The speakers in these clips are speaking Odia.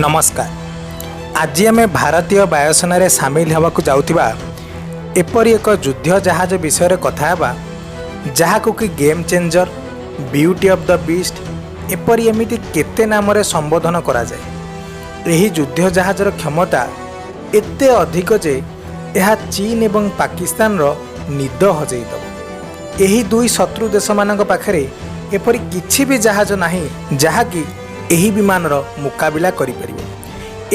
ନମସ୍କାର। ଆଜି ଆମେ ଭାରତୀୟ ବାୟୁସେନାରେ ସାମିଲ ହେବାକୁ ଯାଉଥିବା ଏପରି ଏକ ଯୁଦ୍ଧ ଜାହାଜ ବିଷୟରେ କଥା ହେବା, ଯାହାକୁ କି game changer, beauty of the beast, ଏପରି ଏମିତି କେତେ ନାମରେ ସମ୍ବୋଧନ କରାଯାଏ। ଏହି ଯୁଦ୍ଧ ଜାହାଜର କ୍ଷମତା ଏତେ ଅଧିକ ଯେ ଏହା ଚୀନ ଏବଂ ପାକିସ୍ତାନର ନିଦ ହଜେଇ ଦେବ। ଏହି ଦୁଇ ଶତ୍ରୁ ଦେଶମାନଙ୍କ ପାଖରେ ଏପରି କିଛି ବି ଜାହାଜ ନାହିଁ, ଯାହାକି ଏହି ବିମାନର ମୁକାବିଲା କରିପାରିବ।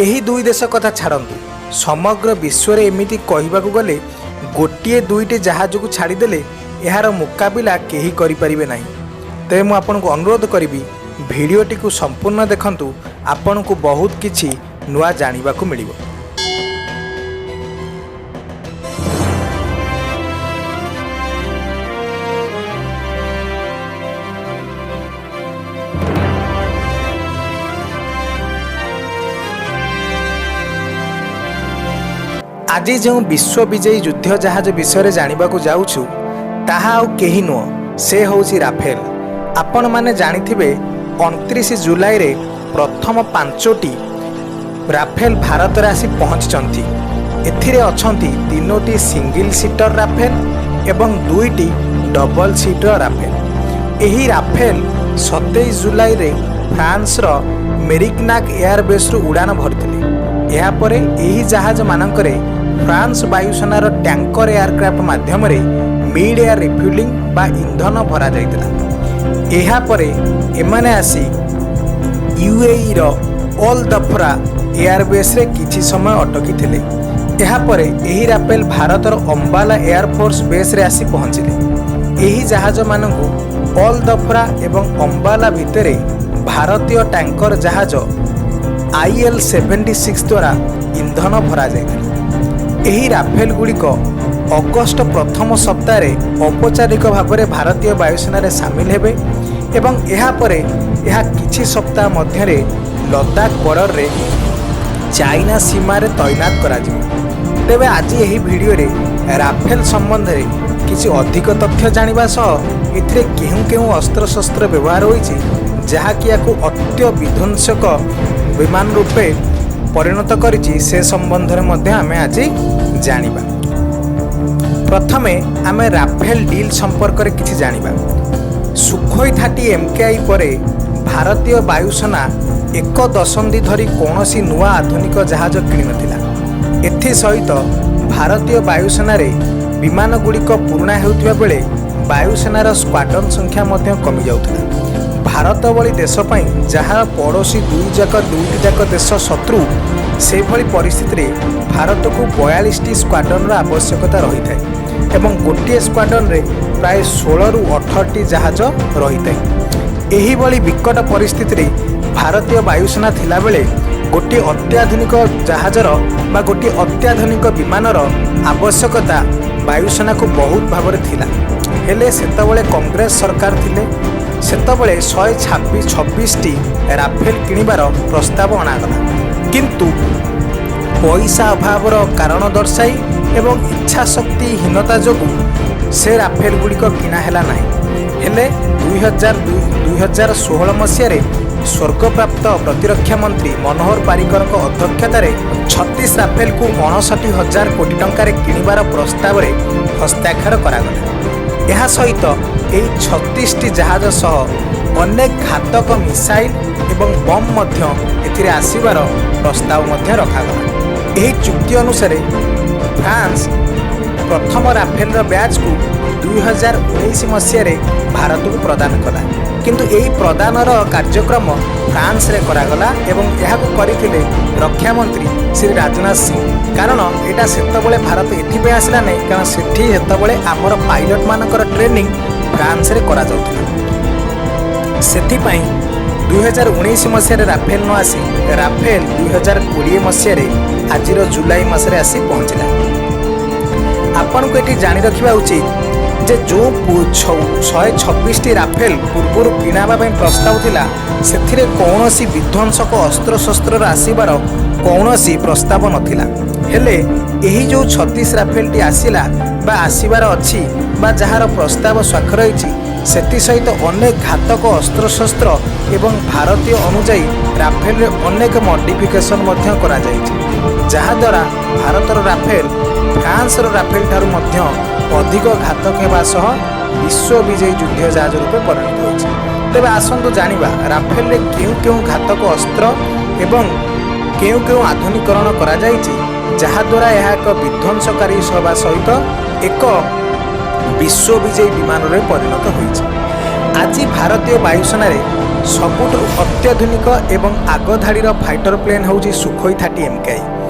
ଏହି ଦୁଇ ଦେଶ କଥା ଛାଡ଼ନ୍ତୁ, ସମଗ୍ର ବିଶ୍ୱରେ ଏମିତି କହିବାକୁ ଗଲେ ଗୋଟିଏ ଦୁଇଟି ଜାହାଜକୁ ଛାଡ଼ିଦେଲେ ଏହାର ମୁକାବିଲା କେହି କରିପାରିବେ ନାହିଁ। ତେବେ ମୁଁ ଆପଣଙ୍କୁ ଅନୁରୋଧ କରିବି, ଭିଡ଼ିଓଟିକୁ ସମ୍ପୂର୍ଣ୍ଣ ଦେଖନ୍ତୁ। ଆପଣଙ୍କୁ ବହୁତ କିଛି ନୂଆ ଜାଣିବାକୁ ମିଳିବ। ଆଜି ଯେଉଁ ବିଶ୍ୱ ବିଜୟୀ ଯୁଦ୍ଧ ଜାହାଜ ବିଷୟରେ ଜାଣିବାକୁ ଯାଉଛୁ, ତାହା ଆଉ କେହି ନୁହଁ, ସେ ହେଉଛି ରାଫେଲ। ଆପଣମାନେ ଜାଣିଥିବେ, 29 ଜୁଲାଇରେ ପ୍ରଥମ ପାଞ୍ଚୋଟି ରାଫେଲ ଭାରତରେ ଆସି ପହଞ୍ଚିଛନ୍ତି। ଏଥିରେ ଅଛନ୍ତି ତିନୋଟି ସିଙ୍ଗିଲ୍ ସିଟର ରାଫେଲ ଏବଂ ଦୁଇଟି ଡବଲ ସିଟର ରାଫେଲ। ଏହି ରାଫେଲ 27 ଜୁଲାଇରେ ଫ୍ରାନ୍ସର ମେରିଗ୍ନାକ୍ ଏୟାରବେସ୍ରୁ ଉଡ଼ାଣ ଭରିଥିଲେ। ଏହାପରେ ଏହି ଜାହାଜମାନଙ୍କରେ ଫ୍ରାନ୍ସ ବାୟୁସେନାର ଟ୍ୟାଙ୍କର ଏୟାରକ୍ରାଫ୍ଟ ମାଧ୍ୟମରେ ମିଡ୍ ଏୟାର ରିଫ୍ୟୁଲିଂ ବା ଇନ୍ଧନ ଭରାଯାଇଥିଲା। ଏହାପରେ ଏମାନେ ଆସି ୟୁଏଇର ଅଲ୍ ଦଫ୍ରା ଏୟାରବେସ୍ରେ କିଛି ସମୟ ଅଟକିଥିଲେ। ଏହାପରେ ଏହି ରାଫେଲ ଭାରତର ଅମ୍ବାଲା ଏୟାରଫୋର୍ସ ବେସ୍ରେ ଆସି ପହଞ୍ଚିଲେ। ଏହି ଜାହାଜମାନଙ୍କୁ ଅଲ୍ ଦଫ୍ରା ଏବଂ ଅମ୍ବାଲା ଭିତରେ ଭାରତୀୟ ଟ୍ୟାଙ୍କର ଜାହାଜ ଆଇଏଲ୍ 76 ଦ୍ୱାରା ଇନ୍ଧନ ଭରାଯାଇଥିଲା। ଏହି ରାଫେଲ ଗୁଡ଼ିକ ଅଗଷ୍ଟ ପ୍ରଥମ ସପ୍ତାହରେ ଔପଚାରିକ ଭାବରେ ଭାରତୀୟ ବାୟୁସେନାରେ ସାମିଲ ହେବେ ଏବଂ ଏହାପରେ ଏହା କିଛି ସପ୍ତାହ ମଧ୍ୟରେ ଲଦାଖ ବର୍ଡରରେ ଚାଇନା ସୀମାରେ ତୈନାତ କରାଯିବ। ତେବେ ଆଜି ଏହି ଭିଡ଼ିଓରେ ରାଫେଲ ସମ୍ବନ୍ଧରେ କିଛି ଅଧିକ ତଥ୍ୟ ଜାଣିବା ସହ ଏଥିରେ କେଉଁ କେଉଁ ଅସ୍ତ୍ରଶସ୍ତ୍ର ବ୍ୟବହାର ହୋଇଛି, ଯାହାକି ୟାକୁ ଅତ୍ୟବିଧ୍ୱଂସକ ବିମାନ ରୂପେ ପରିଣତ କରିଛି, ସେ ସମ୍ବନ୍ଧରେ ମଧ୍ୟ ଆମେ ଆଜି ଜାଣିବା। ପ୍ରଥମେ ଆମେ ରାଫେଲ ଡିଲ୍ ସମ୍ପର୍କରେ କିଛି ଜାଣିବା। ସୁଖୋଇ 30 ଏମ୍କେଆଇ ପରେ ଭାରତୀୟ ବାୟୁସେନା ଏକ ଦଶନ୍ଧି ଧରି କୌଣସି ନୂଆ ଆଧୁନିକ ଜାହାଜ କିଣିନଥିଲା। ଏଥିସହିତ ଭାରତୀୟ ବାୟୁସେନାରେ ବିମାନଗୁଡ଼ିକ ପୁରୁଣା ହେଉଥିବା ବେଳେ ବାୟୁସେନାର ସ୍କ୍ୱାଡ୍ରନ୍ ସଂଖ୍ୟା ମଧ୍ୟ କମିଯାଉଥିଲା। ଭାରତ ଭଳି ଦେଶ ପାଇଁ, ଯାହାର ପଡ଼ୋଶୀ ଦୁଇଟି ଯାକ ଦେଶ ଶତ୍ରୁ, ସେଭଳି ପରିସ୍ଥିତିରେ ଭାରତକୁ 42ଟି ସ୍କ୍ୱାଡ୍ରନ୍ର ଆବଶ୍ୟକତା ରହିଥାଏ ଏବଂ ଗୋଟିଏ ସ୍କ୍ୱାଡ୍ରନ୍ରେ ପ୍ରାୟ 16ରୁ 18ଟି ଜାହାଜ ରହିଥାଏ। ଏହିଭଳି ବିକଟ ପରିସ୍ଥିତିରେ ଭାରତୀୟ ବାୟୁସେନା ଥିଲାବେଳେ ଗୋଟିଏ ଅତ୍ୟାଧୁନିକ ଜାହାଜର ବା ଗୋଟିଏ ଅତ୍ୟାଧୁନିକ ବିମାନର ଆବଶ୍ୟକତା ବାୟୁସେନାକୁ ବହୁତ ଭାବରେ ଥିଲା। ହେଲେ ସେତେବେଳେ କଂଗ୍ରେସ ସରକାର ଥିଲେ। ସେତେବେଳେ 126ଟି ରାଫେଲ କିଣିବାର ପ୍ରସ୍ତାବ ଅଣାଗଲା। କିନ୍ତୁ ପଇସା ଅଭାବର କାରଣ ଦର୍ଶାଇ ଏବଂ ଇଚ୍ଛାଶକ୍ତିହୀନତା ଯୋଗୁଁ ସେ ରାଫେଲ ଗୁଡ଼ିକ କିଣା ହେଲା ନାହିଁ। ହେଲେ 2016 ମସିହାରେ ସ୍ୱର୍ଗପ୍ରାପ୍ତ ପ୍ରତିରକ୍ଷା ମନ୍ତ୍ରୀ ମନୋହର ପାରିକରଙ୍କ ଅଧ୍ୟକ୍ଷତାରେ 36 ରାଫେଲକୁ 59 ହଜାର କୋଟି ଟଙ୍କାରେ କିଣିବାର ପ୍ରସ୍ତାବରେ ହସ୍ତାକ୍ଷର କରାଗଲା। ଏହା ସହିତ ଏହି 36ଟି ଜାହାଜ ସହ ଅନେକ ଘାତକ ମିସାଇଲ ଏବଂ ବମ୍ ମଧ୍ୟ ଏଥିରେ ଆସିବାର ପ୍ରସ୍ତାବ ମଧ୍ୟ ରଖାଗଲା। ଏହି ଚୁକ୍ତି ଅନୁସାରେ ଫ୍ରାନ୍ସ ପ୍ରଥମ ରାଫେଲର ବ୍ୟାଚ୍କୁ 2019 ମସିହାରେ ଭାରତକୁ ପ୍ରଦାନ କଲା। କିନ୍ତୁ ଏହି ପ୍ରଦାନର କାର୍ଯ୍ୟକ୍ରମ ଫ୍ରାନ୍ସରେ କରାଗଲା ଏବଂ ଏହାକୁ କରିଥିଲେ ରକ୍ଷାମନ୍ତ୍ରୀ ଶ୍ରୀ ରାଜନାଥ ସିଂ। କାରଣ ଏଇଟା ସେତେବେଳେ ଭାରତ ଏଥିପାଇଁ ଆସିଲା ନାହିଁ, କାରଣ ସେଠି ସେତେବେଳେ ଆମର ପାଇଲଟମାନଙ୍କର ଟ୍ରେନିଂ ଫ୍ରାନ୍ସରେ କରାଯାଉଥିଲା। ସେଥିପାଇଁ 2019 ମସିହାରେ ରାଫେଲ ନ ଆସି ରାଫେଲ 2020 ମସିହାରେ ଆଜିର ଜୁଲାଇ ମାସରେ ଆସି ପହଞ୍ଚିଲା। ଆପଣଙ୍କୁ ଏଠି ଜାଣି ରଖିବା ଉଚିତ ଯେ ଯେଉଁ 126ଟି ରାଫେଲ ପୂର୍ବରୁ କିଣା ହେବା ପାଇଁ ପ୍ରସ୍ତାବ ଥିଲା, ସେଥିରେ କୌଣସି ବିଧ୍ୱଂସକ ଅସ୍ତ୍ରଶସ୍ତ୍ରର ଆସିବାର କୌଣସି ପ୍ରସ୍ତାବ ନଥିଲା। ହେଲେ ଏହି ଯେଉଁ 36 ରାଫେଲଟି ଆସିଲା ବା ଆସିବାର ଅଛି ବା ଯାହାର ପ୍ରସ୍ତାବ ସ୍ୱାକ୍ଷର ହୋଇଛି, ସେଥିସହିତ ଅନେକ ଘାତକ ଅସ୍ତ୍ରଶସ୍ତ୍ର ଏବଂ ଭାରତୀୟ ଅନୁଯାୟୀ ରାଫେଲରେ ଅନେକ ମଡିଫିକେସନ୍ ମଧ୍ୟ କରାଯାଇଛି, ଯାହାଦ୍ୱାରା ଭାରତର ରାଫେଲ ଫ୍ରାନ୍ସର ରାଫେଲ ଠାରୁ ମଧ୍ୟ ଅଧିକ ଘାତକ ହେବା ସହ ବିଶ୍ୱ ବିଜୟୀ ଯୁଦ୍ଧ ଜାହାଜ ରୂପେ ପରିଣତ ହୋଇଛି। ତେବେ ଆସନ୍ତୁ ଜାଣିବା ରାଫେଲରେ କେଉଁ କେଉଁ ଘାତକ ଅସ୍ତ୍ର ଏବଂ କେଉଁ କେଉଁ ଆଧୁନିକରଣ କରାଯାଇଛି, ଯାହାଦ୍ୱାରା ଏହା ଏକ ବିଧ୍ୱଂସକାରୀ ହେବା ସହିତ ଏକ ବିଶ୍ୱ ବିଜୟୀ ବିମାନରେ ପରିଣତ ହୋଇଛି। ଆଜି ଭାରତୀୟ ବାୟୁସେନାରେ ସବୁଠୁ ଅତ୍ୟାଧୁନିକ ଏବଂ ଆଗଧାଡ଼ିର ଫାଇଟର ପ୍ଲେନ୍ ହେଉଛି ସୁଖୋଇ 30 ଏମ୍କେଆଇ।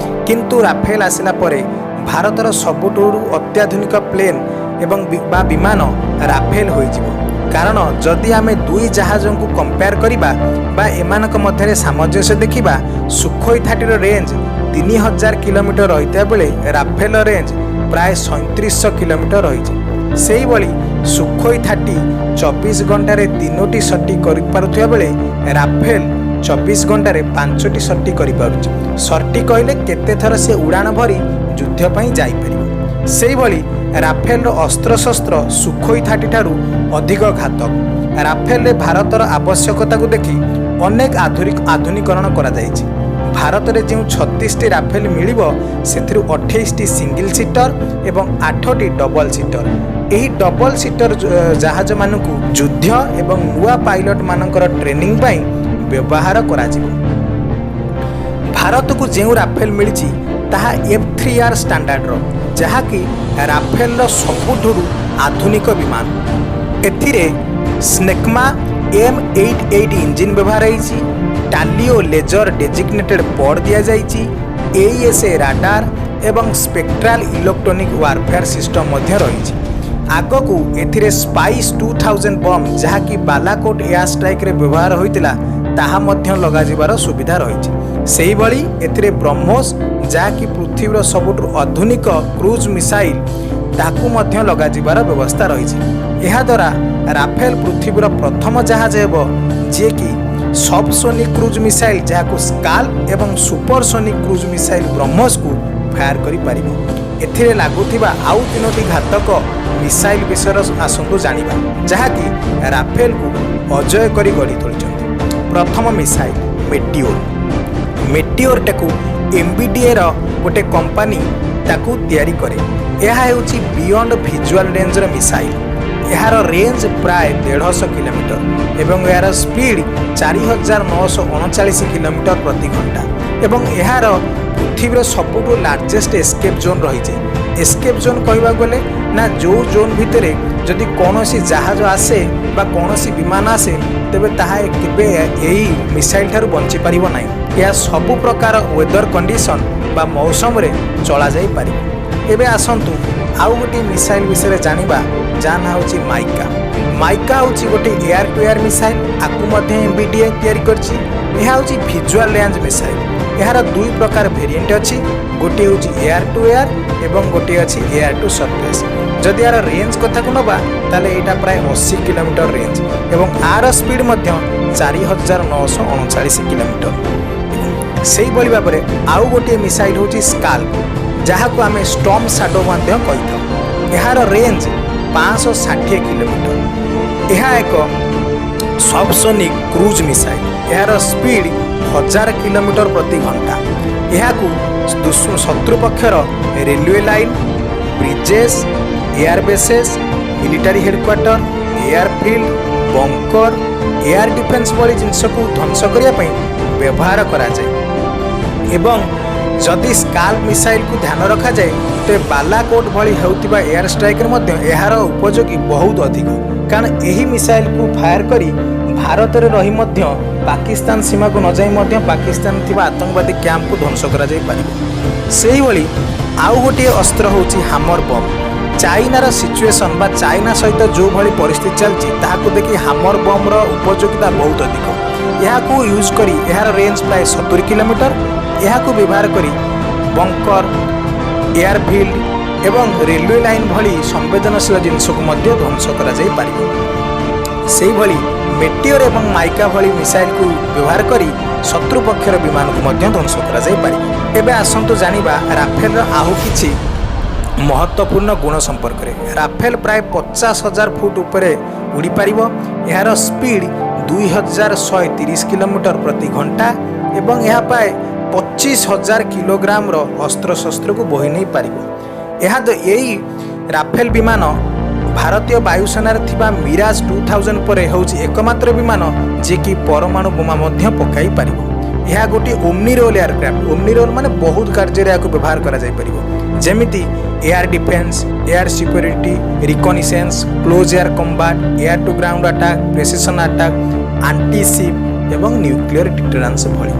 କିନ୍ତୁ ରାଫେଲ ଆସିଲା ପରେ ଭାରତର ସବୁଠୁ ଅତ୍ୟାଧୁନିକ ପ୍ଲେନ୍ ଏବଂ ବା ବିମାନ ରାଫେଲ ହୋଇଯିବ। କାରଣ ଯଦି ଆମେ ଦୁଇ ଜାହାଜଙ୍କୁ କମ୍ପେୟାର କରିବା ବା ଏମାନଙ୍କ ମଧ୍ୟରେ ସାମଞ୍ଜସ୍ୟ ଦେଖିବା, ସୁଖୋଇ 30ର ରେଞ୍ଜ 3000 କିଲୋମିଟର ରହିଥିବା ବେଳେ ରାଫେଲର ରେଞ୍ଜ ପ୍ରାୟ 3700 କିଲୋମିଟର ରହିଛି। ସେଇଭଳି ସୁଖୋଇ 30 24 ଘଣ୍ଟାରେ ତିନୋଟି ସର୍ଟି କରିପାରୁଥିବା ବେଳେ ରାଫେଲ 24 ଘଣ୍ଟାରେ ପାଞ୍ଚଟି ସର୍ଟି କରିପାରୁଛି। ସର୍ଟି କହିଲେ କେତେ ଥର ସେ ଉଡ଼ାଣ ଭରି ଯୁଦ୍ଧ ପାଇଁ ଯାଇପାରିବ। ସେଇଭଳି ରାଫେଲର ଅସ୍ତ୍ରଶସ୍ତ୍ର ସୁଖୋଇ 30 ଠାରୁ ଅଧିକ ଘାତକ। ରାଫେଲରେ ଭାରତର ଆବଶ୍ୟକତାକୁ ଦେଖି ଅନେକ ଆଧୁନିକରଣ କରାଯାଇଛି। ଭାରତରେ ଯେଉଁ 36ଟି ରାଫେଲ ମିଳିବ, ସେଥିରୁ 28ଟି ସିଙ୍ଗଲ ସିଟର ଏବଂ ଆଠଟି ଡବଲ ସିଟର। ଏହି ଡବଲ ସିଟର ଜାହାଜମାନଙ୍କୁ ଯୁଦ୍ଧ ଏବଂ ନୂଆ ପାଇଲଟମାନଙ୍କର ଟ୍ରେନିଂ ପାଇଁ ବ୍ୟବହାର କରାଯିବ। ଭାରତକୁ ଯେଉଁ ରାଫେଲ ମିଳିଛି, ତାହା F-3R ଷ୍ଟାଣ୍ଡାର୍ଡର, ଯାହାକି ରାଫେଲର ସବୁଠାରୁ ଆଧୁନିକ ବିମାନ। ଏଥିରେ ସ୍ନେକମା M88 engine ବ୍ୟବହାର ହେଇଛି, ଟାଲିଓ ଲେଜର ଡେଜିଗ୍ନେଟେଡ୍ ପଡ୍ ଦିଆଯାଇଛି, ଏଇଏସ୍ଏ ରାଡାର ଏବଂ ସ୍ପେକ୍ଟ୍ରାଲ ଇଲେକ୍ଟ୍ରୋନିକ୍ ୱାରଫେୟାର ସିଷ୍ଟମ ମଧ୍ୟ ରହିଛି। ଆଗକୁ ଏଥିରେ ସ୍ପାଇସ୍ 2000 ବମ୍, ଯାହାକି ବାଲାକୋଟ ଏୟାର ଷ୍ଟ୍ରାଇକ୍ରେ ବ୍ୟବହାର ହୋଇଥିଲା, ତାହା ମଧ୍ୟ ଲଗାଯିବାର ସୁବିଧା ରହିଛି। ସେହିଭଳି ଏଥିରେ ବ୍ରହ୍ମୋସ, ଯାହାକି ପୃଥିବୀର ସବୁଠୁ ଆଧୁନିକ କ୍ରୁଜ୍ ମିସାଇଲ୍, ତାକୁ ମଧ୍ୟ ଲଗାଯିବାର ବ୍ୟବସ୍ଥା ରହିଛି। ଏହାଦ୍ୱାରା ରାଫେଲ ପୃଥିବୀର ପ୍ରଥମ ଜାହାଜ ହେବ, ଯିଏକି ସବସୋନିକ୍ କ୍ରୁଜ୍ ମିସାଇଲ୍, ଯାହାକୁ ସ୍କାଲ୍ପ, ଏବଂ ସୁପରସୋନିକ୍ କ୍ରୁଜ୍ ମିସାଇଲ୍ ବ୍ରହ୍ମୋସକୁ ଫାୟାର କରିପାରିବ। ଏଥିରେ ଲାଗୁଥିବା ଆଉ ତିନୋଟି ଘାତକ ମିସାଇଲ୍ ବିଷୟରେ ଆସନ୍ତୁ ଜାଣିବା, ଯାହାକି ରାଫେଲକୁ ଅଜେୟ କରି ଗଢ଼ି ତୋଳିଛନ୍ତି। ପ୍ରଥମ ମିସାଇଲ୍ ମେଟିଓର। ମେଟିଓରଟାକୁ ଏମ୍ବିଡିଏର ଗୋଟେ କମ୍ପାନୀ ତାକୁ ତିଆରି କରେ। ଏହା ହେଉଛି ବିୟଣ୍ଡ ଭିଜୁଆଲ ରେଞ୍ଜର ମିସାଇଲ୍। ଏହାର ରେଞ୍ଜ ପ୍ରାୟ 150 କିଲୋମିଟର ଏବଂ ଏହାର ସ୍ପିଡ୍ 4939 କିଲୋମିଟର ପ୍ରତି ଘଣ୍ଟା ଏବଂ ଏହାର ପୃଥିବୀର ସବୁଠୁ ଲାର୍ଜେଷ୍ଟ ଏସ୍କେପ୍ ଜୋନ୍ ରହିଛି। ଏସ୍କେପ୍ ଜୋନ୍ କହିବାକୁ ଗଲେ ନା, ଯେଉଁ ଜୋନ୍ ଭିତରେ ଯଦି କୌଣସି ଜାହାଜ ଆସେ ବା କୌଣସି ବିମାନ ଆସେ, ତେବେ ତାହା କେବେ ଏହି ମିସାଇଲ୍ ଠାରୁ ବଞ୍ଚିପାରିବ ନାହିଁ। ଏହା ସବୁ ପ୍ରକାର ୱେଦର କଣ୍ଡିସନ୍ ବା ମୌସମରେ ଚଳାଯାଇପାରିବ। ଏବେ ଆସନ୍ତୁ ଆଉ ଗୋଟିଏ ମିସାଇଲ୍ ବିଷୟରେ ଜାଣିବା, ଯାହା ନାଁ ହେଉଛି ମାଇକା। ମାଇକା ହେଉଛି ଗୋଟେ ଏୟାର ଟୁ ଏୟାର ମିସାଇଲ୍। ଆକୁ ମଧ୍ୟ ଏମ୍ବିଡିଏ ତିଆରି କରିଛି। ଏହା ହେଉଛି ଭିଜୁଆଲ ରେଞ୍ଜ ମିସାଇଲ୍। ଏହାର ଦୁଇ ପ୍ରକାର ଭେରିଏଣ୍ଟ ଅଛି। ଗୋଟିଏ ହେଉଛି ଏୟାର ଟୁ ଏୟାର ଏବଂ ଗୋଟିଏ ଅଛି ଏୟାର ଟୁ ସର୍ଫେସ୍। ଯଦି ଏହାର ରେଞ୍ଜ କଥାକୁ ନେବା, ତାହେଲେ ଏଇଟା ପ୍ରାୟ 80 କିଲୋମିଟର ରେଞ୍ଜ ଏବଂ ଆର ସ୍ପିଡ୍ ମଧ୍ୟ 4939 କିଲୋମିଟର। ସେଇଭଳି ଭାବରେ ଆଉ ଗୋଟିଏ ମିସାଇଲ୍ ହେଉଛି ସ୍କାଲ୍ପ, ଯାହାକୁ ଆମେ ଷ୍ଟର୍ମ ସାଡୋ ମଧ୍ୟ କହିଥାଉ। ଏହାର ରେଞ୍ଜ 560 କିଲୋମିଟର। ଏହା ଏକ ସବସୋନିକ୍ କ୍ରୁଜ୍ ମିସାଇଲ୍। ଏହାର ସ୍ପିଡ୍ 1000 କିଲୋମିଟର ପ୍ରତି ଘଣ୍ଟା। ଏହାକୁ ଶତ୍ରୁପକ୍ଷର railway line, bridges, air bases, military headquarter, airfield, bunker, air defence ଭଳି ଜିନିଷକୁ ଧ୍ୱଂସ କରିବା ପାଇଁ ବ୍ୟବହାର କରାଯାଏ। ଏବଂ ଯଦି ସ୍କାଲ୍ପ ମିସାଇଲକୁ ଧ୍ୟାନ ରଖାଯାଏ, ତେବେ ବାଲାକୋଟ ଭଳି ହେଉଥିବା ଏୟାର ଷ୍ଟ୍ରାଇକ୍ରେ ମଧ୍ୟ ଏହାର ଉପଯୋଗୀ ବହୁତ ଅଧିକ। କାରଣ ଏହି ମିସାଇଲକୁ ଫାୟାର କରି ଭାରତରେ ରହି ମଧ୍ୟ, ପାକିସ୍ତାନ ସୀମାକୁ ନଯାଇ ମଧ୍ୟ ପାକିସ୍ତାନ ଥିବା ଆତଙ୍କବାଦୀ କ୍ୟାମ୍ପକୁ ଧ୍ୱଂସ କରାଯାଇପାରିବ। ସେଇଭଳି ଆଉ ଗୋଟିଏ ଅସ୍ତ୍ର ହେଉଛି ହାମର ବମ୍। ଚାଇନାର ସିଚୁଏସନ୍ ବା ଚାଇନା ସହିତ ଯେଉଁଭଳି ପରିସ୍ଥିତି ଚାଲିଛି, ତାହାକୁ ଦେଖି ହାମର ବମ୍ର ଉପଯୋଗିତା ବହୁତ ଅଧିକ। ଏହାକୁ ୟୁଜ୍ କରି ଏହାର ରେଞ୍ଜ ପ୍ରାୟ 70 କିଲୋମିଟର। ଏହାକୁ ବ୍ୟବହାର କରି ବଙ୍କର, ଏୟାରଫିଲ୍ଡ ଏବଂ ରେଲୱେ ଲାଇନ୍ ଭଳି ସମ୍ବେଦନଶୀଳ ଜିନିଷକୁ ମଧ୍ୟ ଧ୍ୱଂସ କରାଯାଇପାରିବ। ସେଇଭଳି ମେଟିଓର ଏବଂ ମାଇକା ଭଳି ମିସାଇଲକୁ ବ୍ୟବହାର କରି ଶତ୍ରୁପକ୍ଷର ବିମାନକୁ ମଧ୍ୟ ଧ୍ୱଂସ କରାଯାଇପାରିବ। ଏବେ ଆସନ୍ତୁ ଜାଣିବା ରାଫେଲର ଆଉ କିଛି ମହତ୍ତ୍ୱପୂର୍ଣ୍ଣ ଗୁଣ ସମ୍ପର୍କରେ। ରାଫେଲ ପ୍ରାୟ 50,000 ଫୁଟ ଉପରେ ଉଡ଼ିପାରିବ। ଏହାର ସ୍ପିଡ୍ 2130 କିଲୋମିଟର ପ୍ରତି ଘଣ୍ଟା ଏବଂ ଏହା ପ୍ରାୟ 25,000 କିଲୋଗ୍ରାମର ଅସ୍ତ୍ରଶସ୍ତ୍ରକୁ ବୋହି ନେଇପାରିବ। ଏଇ ରାଫେଲ ବିମାନ ଭାରତୀୟ ବାୟୁସେନାରେ ଥିବା ମିରାଜ 2000 ପରେ ହେଉଛି ଏକମାତ୍ର ବିମାନ, ଯିଏକି ପରମାଣୁ ବୋମା ମଧ୍ୟ ପକାଇ ପାରିବ। ଏହା ଗୋଟିଏ omni roll aircraft. Omni roll ମାନେ ବହୁତ କାର୍ଯ୍ୟରେ ଏହାକୁ ବ୍ୟବହାର କରାଯାଇପାରିବ, ଯେମିତି air defence, air security, reconnaissance, close air combat, air to ground attack, precision attack, anti ship ଏବଂ ନ୍ୟୁକ୍ଲିୟର ଡିଟରାନ୍ସ ଭଳି।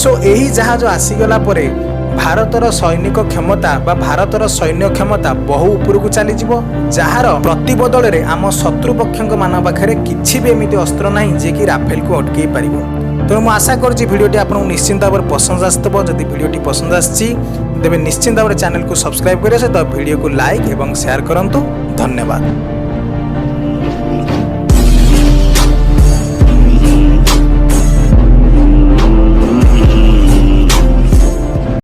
ସୋ ଏହି ଜାହାଜ ଆସିଗଲା ପରେ ଭାରତର ସୈନିକ କ୍ଷମତା ବା ଭାରତର ସୈନ୍ୟ କ୍ଷମତା ବହୁ ଉପରକୁ ଚାଲିଯିବ, ଯାହାର ପ୍ରତିବଦଳରେ ଆମ ଶତ୍ରୁପକ୍ଷଙ୍କ ମାନଙ୍କ ପାଖରେ କିଛି ବି ଏମିତି ଅସ୍ତ୍ର ନାହିଁ, ଯିଏକି ରାଫେଲକୁ ଅଟକେଇ ପାରିବ। ତେଣୁ ମୁଁ ଆଶା କରୁଛି, ଭିଡ଼ିଓଟି ଆପଣଙ୍କୁ ନିଶ୍ଚିନ୍ତ ଭାବରେ ପସନ୍ଦ ଆସିଥିବ। ଯଦି ଭିଡ଼ିଓଟି ପସନ୍ଦ ଆସିଛି, ତେବେ ନିଶ୍ଚିନ୍ତ ଭାବରେ ଚ୍ୟାନେଲକୁ ସବସ୍କ୍ରାଇବ୍ କରିବା ସହିତ ଭିଡ଼ିଓକୁ ଲାଇକ୍ ଏବଂ ସେୟାର କରନ୍ତୁ। ଧନ୍ୟବାଦ।